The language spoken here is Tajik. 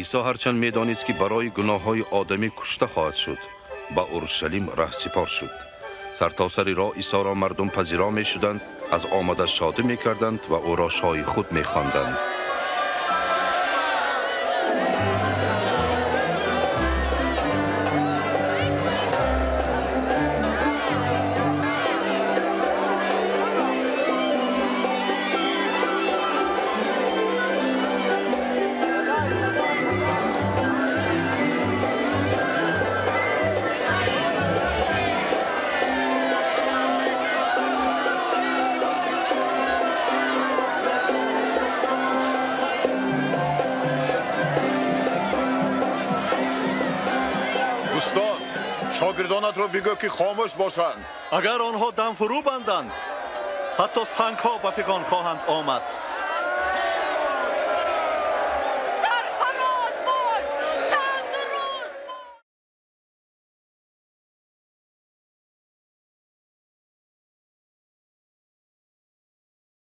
Исо ҳарчанд медонист, ки барои гуноҳҳои одамӣ кушта хоҳад шуд, ба Уршалим раҳсипор шуд. Сартосари роҳ Исоро мардум пазиро мешуданд, аз омада шодӣ мекарданд ва ӯро шоҳи худ мехонданд. Устод, шогирдонатро бигӯ, ки хомӯш бошанд. Агар онҳо дам фурӯ банданд, ҳатто сангҳо ба фиғон хоҳанд омад.